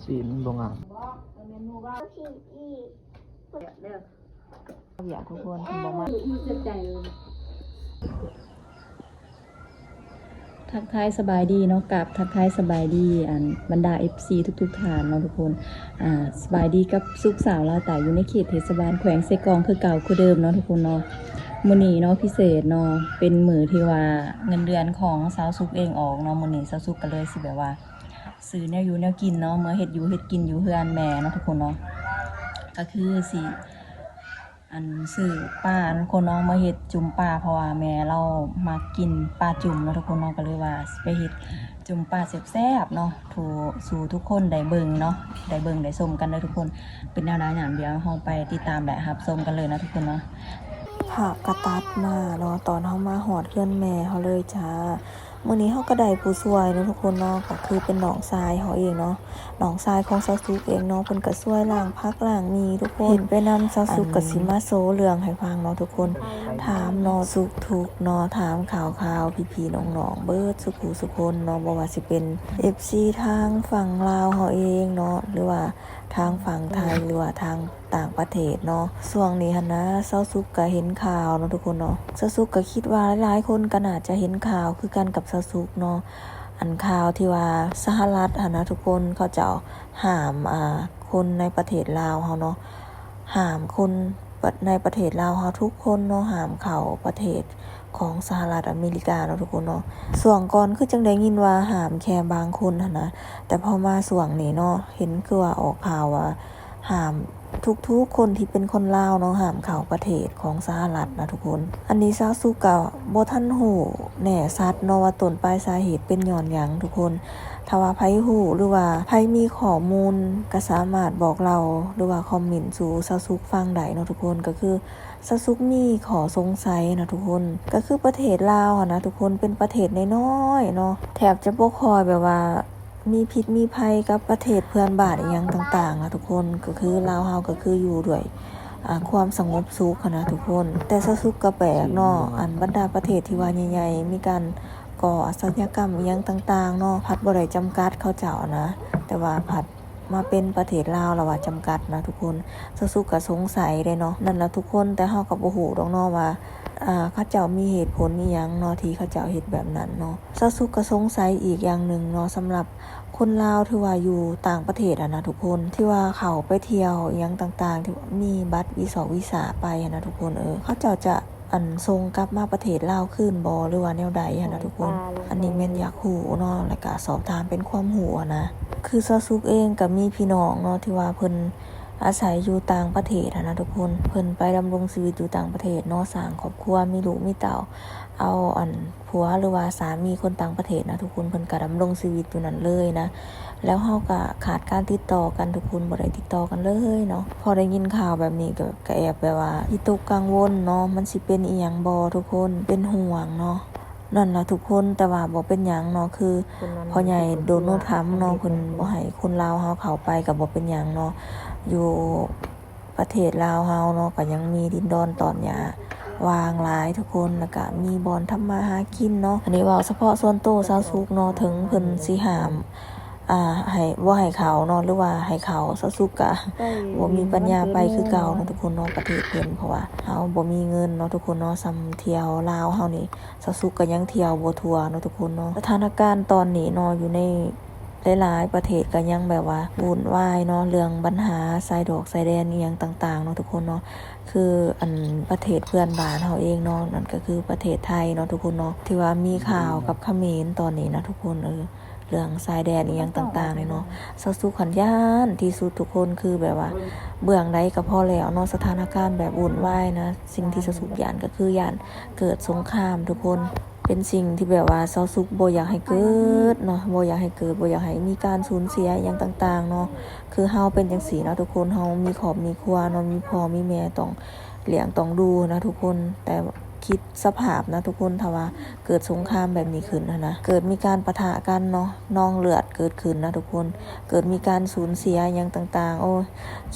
ສີມັນບໍ່ງາມ. ວຽກທຸກຄົນເພິ່ນບໍ່ມາ. ທັກທາຍສະບາຍດີເນາະ ກາບທັກທາຍສະບາຍດີ ອັນ ບັນດາເອັຟຊີທຸກໆທ່ານເນາະທຸກຄົນ. ອ່າ ສະບາຍດີກັບສຸກສາວລາວໃຕ້ ຢູ່ໃນເຂດເທດສະບານແຂວງເຊກອງ ຄືເກົ່າຄືເດີມເນາະທຸກຄົນເນາະ. ມື້ນີ້ເນາະ ພິເສດເນາະ ເປັນມື້ທີ່ວ່າເງິນເດືອນຂອງສາວສຸກເອງອອກເນາະ. ມື້ນີ້ສາວສຸກກໍເລີຍຊິແບບວ່າ ຊື້ແນວຢູ່ແນວກິນເນາະ ເມືອເຮັດຢູ່ເຮັດກິນຢູ່ເຮືອນແມ່ເນາະທຸກຄົນເນາະ. ກໍຄືຊິ ອັນ ຊື້ປາທຸກຄົນເນາະ ມາເຮັດຈຸ່ມປາ ເພາະວ່າແມ່ລາວມັກກິນປາຈຸ່ມເນາະທຸກຄົນເນາະ. ກໍເລີຍວ່າຊິໄປເຮັດຈຸ່ມປາແຊບໆເນາະ ສູ່ ສູ່ທຸກຄົນໄດ້ເບິ່ງເນາະ ໄດ້ເບິ່ງໄດ້ຊົມກັນເດີທຸກຄົນ. ເປັນແນວໃດນັ້ນ ດຽວເຮົາໄປຕິດຕາມ ແລະ ຮັບຊົມກັນເລີຍເນາະທຸກຄົນເນາະ. ພາບກໍຕັດມາເນາະ ຕອນເຮົາມາຮອດເຮືອນແມ່ເຮົາເລີຍຈ້າ. ມື້ນີ້ເຮົາກໍໄດ້ຜູ້ຊ່ວຍເນາະທຸກຄົນເນາະ ກໍຄືເປັນນ້ອງຊາຍເຮົາເອງເນາະ. ນ້ອງຊາຍຂອງສາວສຸກເອງເນາະ ເພິ່ນກໍຊ່ວຍລ້າງຜັກລ້າງໝີ່ທຸກຄົນ. ເຫັນໄປນຳ ສາວສຸກກໍຊິມາໂຊເລື່ອງໃຫ້ຟັງເນາະທຸກຄົນ. ຖາມເນາະ ສຸກທຸກເນາະ ຖາມຂ່າວໆ ພີ່ໆນ້ອງໆ ເບິດສຸຜູ້ສຸຄົນເນາະ ບໍ່ວ່າຊິເປັນເອັຟຊີທາງຝັ່ງລາວເຮົາເອງເນາະ ຫຼືວ່າທາງຝັ່ງໄທ ຫຼືວ່າທາງ ຕ່າງປະເທດເນາະ. ຊ່ວງນີ້ຫັ້ນນະ ສາວສຸກກໍເຫັນຂ່າວເນາະທຸກຄົນເນາະ. ສາວສຸກກໍຄິດວ່າຫຼາຍໆຄົນກໍໜ້າຈະເຫັນຂ່າວຄືກັນກັບສາວສຸກເນາະ ອັນຂ່າວທີ່ວ່າສະຫະລັດຫັ້ນນະທຸກຄົນ ເຂົາເຈົ້າຫ້າມ ອ່າ ຄົນໃນປະເທດລາວເຮົາເນາະ ຫ້າມຄົນໃນປະເທດລາວເຮົາທຸກຄົນເນາະ ຫ້າມເຂົ້າປະເທດຂອງສະຫະລັດອາເມລິກາເນາະທຸກຄົນເນາະ. ຊ່ວງກ່ອນຄືຈັ່ງໄດ້ຍິນວ່າຫ້າມແຄ່ບາງຄົນຫັ້ນນະ ແຕ່ພໍມາຊ່ວງນີ້ເນາະ ເຫັນຄືວ່າອອກຂ່າວວ່າ ຫ້າມທຸກໆຄົນທີ່ເປັນຄົນລາວເນາະ ຫ້າມເຂົ້າປະເທດຂອງສະຫະລັດນະທຸກຄົນ. ອັນນີ້ສາວສຸກກໍບໍ່ທັນຮູ້ແນ່ຊັດເນາະວ່າຕົ້ນປາຍສາເຫດເປັນຍ້ອນຫຍັງທຸກຄົນ. ຖ້າວ່າໃຜຮູ້ ຫຼືວ່າໃຜມີຂໍ້ມູນ ກໍສາມາດບອກເລົ່າ ຫຼືວ່າຄອມເມັນສູ່ສາວສຸກຟັງໄດ້ເນາະທຸກຄົນ. ກໍຄືສາວສຸກມີຂໍ້ສົງໄສນະທຸກຄົນ ກໍຄືປະເທດລາວຫັ້ນນະທຸກຄົນ ເປັນປະເທດນ້ອຍໆເນາະ ແທບຈະບໍ່ຄ່ອຍແບບວ່າ ມີພິດມີໄພກັບປະເທດເພື່ອນບ້ານອີ່ຫຍັງຕ່າງໆນະທຸກຄົນ. ກໍຄືລາວເຮົາກໍຄືຢູ່ດ້ວຍ ອ່າ ຄວາມສະຫງົບສຸກຫັ້ນນະທຸກຄົນ. ແຕ່ສາວສຸກກໍແປກເນາະ ອັນບັນດາປະເທດທີ່ວ່າໃຫຍ່ໆ ມີການກໍ່ອາຊະຍາກຳອີ່ຫຍັງຕ່າງໆເນາະ ພັດບໍ່ໄດ້ຈຳກັດເຂົາເຈົ້ານະ ແຕ່ວ່າພັດມາເປັນປະເທດລາວລະວ່າຈຳກັດນະທຸກຄົນ. ສາວສຸກກໍສົງໄສເດ້ເນາະ ນັ້ນລະທຸກຄົນ. ແຕ່ເຮົາກໍບໍ່ຮູ້ດອກເນາະວ່າ ອ່າ ເຂົາເຈົ້າມີເຫດຜົນອີ່ຫຍັງເນາະ ທີ່ເຂົາເຈົ້າເຮັດແບບນັ້ນເນາະ. ສາວສຸກກໍສົງໄສອີກຢ່າງໜຶ່ງເນາະ ສຳລັບຄົນລາວທີ່ວ່າຢູ່ຕ່າງປະເທດຫັ້ນນະທຸກຄົນ ທີ່ວ່າເຂົ້າໄປທ່ຽວອີ່ຫຍັງຕ່າງໆ ທີ່ມີບັດວີຊອກວີຊາໄປຫັ້ນນະທຸກຄົນ ເອີ ເຂົາເຈົ້າຈະ ອັນ ສົ່ງກັບມາປະເທດລາວຄືນບໍ່ ຫຼືວ່າແນວໃດຫັ້ນນະທຸກຄົນ. ອັນນີ້ແມ່ນຢາກຮູ້ເນາະ ແລ້ວກະສອບຖາມເປັນຄວາມຮູ້ຫັ້ນນະ. ຄືສາວສຸກເອງກໍມີພີ່ນ້ອງເນາະ ທີ່ວ່າເພິ່ນ ອາໄສຢູ່ຕ່າງປະເທດຫັ້ນນະທຸກຄົນ ເພິ່ນໄປດຳລົງຊີວິດຢູ່ຕ່າງປະເທດເນາະ ສ້າງຄອບຄົວ ມີລູກມີເຕົ້າ ເອົາ ອັນ ຜົວ ຫຼືວ່າສາມີຄົນຕ່າງປະເທດນະທຸກຄົນ ເພິ່ນກະດຳລົງຊີວິດຢູ່ນັ້ນເລີຍນະ. ແລ້ວເຮົາກະຂາດການຕິດຕໍ່ກັນທຸກຄົນ ບໍ່ໄດ້ຕິດຕໍ່ກັນເລີຍເນາະ. ພໍໄດ້ຍິນຂ່າວແບບນີ້ກະ ກະແອບແບບວ່າວິຕົກກັງວົນເນາະ ມັນຊິເປັນອີ່ຫຍັງບໍ່ທຸກຄົນ ເປັນຫ່ວງເນາະ. ນັ້ນລະທຸກຄົນ ແຕ່ວ່າບໍ່ເປັນຫຍັງເນາະ ຄືພໍ່ໃຫຍ່ໂດນັລທຣຳເນາະ ເພິ່ນບໍ່ໃຫ້ຄົນລາວເຮົາເຂົ້າໄປກໍບໍ່ເປັນຫຍັງເນາະ. ຢູ່ປະເທດລາວເຮົາເນາະ ກໍຍັງມີດິນດອນຕອນຫຍ້າວ່າງຫຼາຍທຸກຄົນ ແລ້ວກໍມີບ່ອນທຳມາຫາກິນເນາະ. ອັນນີ້ເວົ້າສະເພາະສ່ວນໂຕຊາວສຸກເນາະ ເຖິງເພິ່ນຊິຫ້າມ ອ່າ ໃຫ້ ບໍ່ໃຫ້ເຂົ້າເນາະ ຫຼືວ່າໃຫ້ເຂົ້າ ຊາວສຸກກະບໍ່ມີປັນຍາໄປຄືເກົ່າເນາະທຸກຄົນເນາະ ປະເທດເພິ່ນ ເພາະວ່າເຮົາບໍ່ມີເງິນເນາະທຸກຄົນເນາະ. ສ່ຳທ່ຽວລາວເຮົານີ້ ຊາວສຸກກະຍັງທ່ຽວບໍ່ທົ່ວເນາະທຸກຄົນເນາະ. ສະຖານະການຕອນນີ້ເນາະ ຢູ່ໃນຫຼາຍໆປະເທດກະຍັງແບບວ່າວຸ່ນວາຍເນາະ ເລື່ອງບັນຫາຊາຍດອກຊາຍແດນອີ່ຫຍັງຕ່າງໆເນາະທຸກຄົນເນາະ. ຄື ອັນ ປະເທດເພື່ອນບ້ານເຮົາເອງເນາະ ນັ້ນກະຄືປະເທດໄທເນາະທຸກຄົນເນາະ ທີ່ວ່າມີຂ່າວກັບຂະເໝນຕອນນີ້ນະທຸກຄົນ ເອີ ເລື່ອງຊາຍແດນອີ່ຫຍັງຕ່າງໆນີ້ເນາະ. ຊາວສຸກຫັ້ນຢ້ານທີ່ສຸດທຸກຄົນ ຄືແບບວ່າເບື້ອງໃດກໍພໍແລ້ວເນາະ ສະຖານະການແບບວຸ່ນວາຍນະ. ສິ່ງທີ່ຊາວສຸກຢ້ານກໍຄືຢ້ານເກີດສົງຄາມທຸກຄົນ ເປັນສິ່ງທີ່ແບບວ່າຊາວສຸກບໍ່ຢາກໃຫ້ເກີດເນາະ ບໍ່ຢາກໃຫ້ເກີດ ບໍ່ຢາກໃຫ້ມີການສູນເສຍອີ່ຫຍັງຕ່າງໆເນາະ. ຄືເຮົາເປັນຈັ່ງຊີ້ເນາະທຸກຄົນ ເຮົາມີຄອບມີຄົວເນາະ ມີພໍ່ມີແມ່ຕ້ອງລ້ຽງຕ້ອງດູນະທຸກຄົນ ແຕ່ ຄິດສະພາບນະທຸກຄົນ ຖ້າວ່າເກີດສົງຄາມແບບນີ້ຂຶ້ນຫັ້ນນະ ເກີດມີການປະທະກັນເນາະ ນອງເລືອດເກີດຂຶ້ນນະທຸກຄົນ ເກີດມີການສູນເສຍຫຍັງຕ່າງໆ ໂອ້ຍ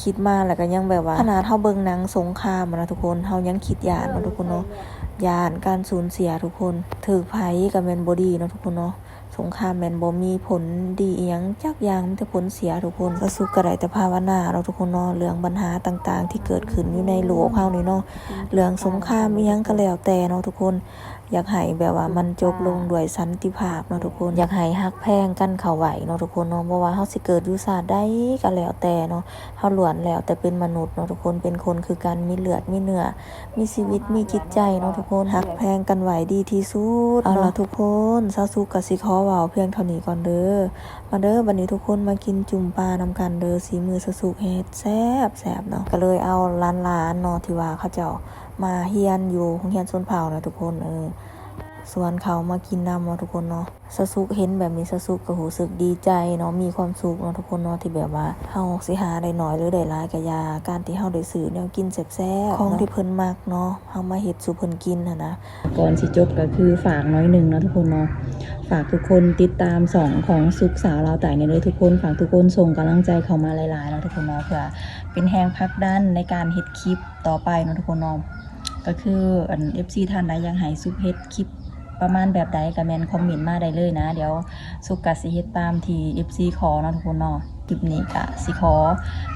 ຄິດມາແລ້ວກໍຍັງແບບວ່າ ຂະໜາດເຮົາເບິ່ງໜັງສົງຄາມນະທຸກຄົນ ເຮົາຍັງຄິດຢ້ານເນາະທຸກຄົນເນາະ ຢ້ານການສູນເສຍທຸກຄົນ ຖືກໃຜກໍແມ່ນບໍ່ດີເນາະທຸກຄົນເນາະ. ຊ ສົງຄາມແມ່ນບໍ່ມີຜົນດີອີ່ຫຍັງຈັກຢ່າງ ມີແຕ່ຜົນເສຍທຸກຄົນ. ສາວສຸກກໍໄດ້ແຕ່ພາວະນາເນາະທຸກຄົນເນາະ ເລື່ອງບັນຫາຕ່າງໆທີ່ເກີດຂຶ້ນຢູ່ໃນໂລກເຮົານີ້ເນາະ ເລື່ອງສົງຄາມອີ່ຫຍັງກໍແລ້ວແຕ່ເນາະທຸກຄົນ ຢາກໃຫ້ແບບວ່າມັນຈົບລົງດ້ວຍສັນຕິພາບເນາະທຸກຄົນ ຢາກໃຫ້ຮັກແພງກັນເຂົ້າໄວ້ເນາະທຸກຄົນເນາະ ບໍ່ວ່າເຮົາຊິເກີດຢູ່ຊາດໃດກໍແລ້ວແຕ່ເນາະ ເຮົາລ້ວນແລ້ວແຕ່ເປັນມະນຸດເນາະທຸກຄົນ ເປັນຄົນຄືກັນ ມີເລືອດມີເນື້ອ ມີຊີວິດມີຈິດໃຈເນາະທຸກຄົນ ຮັກແພງກັນໄວ້ດີທີ່ສຸດ. ເອົາລະທຸກຄົນ ສາວສຸກກໍຊິຂໍເວົ້າພຽງເທົ່ານີ້ກ່ອນເດີ. ມາເດີ ບັດນີ້ທຸກຄົນມາກິນຈຸ້ມປານຳກັນເດີ ສີມືສາວສຸກເຮັດແຊບໆເນາະ. ກໍເລີຍເອົາຫຼານໆເນາະ ທີ່ວ່າເຂົາເຈົ້າມາຮຽນຢູ່ໂຮງຮຽນຊົນເຜົ່ານະທຸກຄົນ ເອີ ຊວນເຂົາມາກິນນຳເນາະທຸກຄົນເນາະ. ສາວສຸກເຫັນແບບນີ້ ສາວສຸກກໍຮູ້ສຶກດີໃຈເນາະ ມີຄວາມສຸກເນາະທຸກຄົນເນາະ ທີ່ແບບວ່າເຮົາຊິຫາໄດ້ໜ້ອຍ ຫຼື ໄດ້ຫຼາຍກໍຢ່າ ການທີ່ເຮົາໄດ້ຊື້ແນວກິນແຊບໆ ຂອງທີ່ເພິ່ນມັກເນາະ ເຮົາມາເຮັດສູ່ເພິ່ນກິນຫັ້ນນະ. ກ່ອນຊິຈົບກໍຄືຝາກໜ້ອຍໜຶ່ງເນາະທຸກຄົນເນາະ ຝາກທຸກຄົນຕິດຕາມຊ່ອງຂອງສຸກສາວລາວໃຕ້ແດ່ເດີທຸກຄົນ ຝາກທຸກຄົນສົ່ງກຳລັງໃຈເຂົ້າມາຫຼາຍໆເນາະທຸກຄົນເນາະ ເພື່ອເປັນແຮງຜັກດັນໃນການເຮັດຄລິບຕໍ່ໄປເນາະທຸກຄົນເນາະ. ກໍຄືອັນ ເອັຟຊີ ທ່ານໃດຢາກໃຫ້ສຸກເຮັດຄລິບປະມານແບບໃດ ກໍແມ່ນຄອມເມັນມາໄດ້ເລີຍນະ ດຽວສຸກກະຊິເຮັດຕາມທີ່ ເອັຟຊີ ຂໍເນາະທຸກຄົນເນາະ. ຄລິບນີ້ກະຊິຂໍ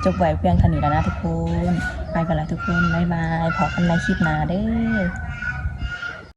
ຈົບໄວ້ພຽງເທົ່ານີ້ແລ້ວນະທຸກຄົນ ໄປກ່ອນລະທຸກຄົນ ບາຍບາຍ ພໍ້ກັນໃໝ່ຄລິບໜ້າເດີ.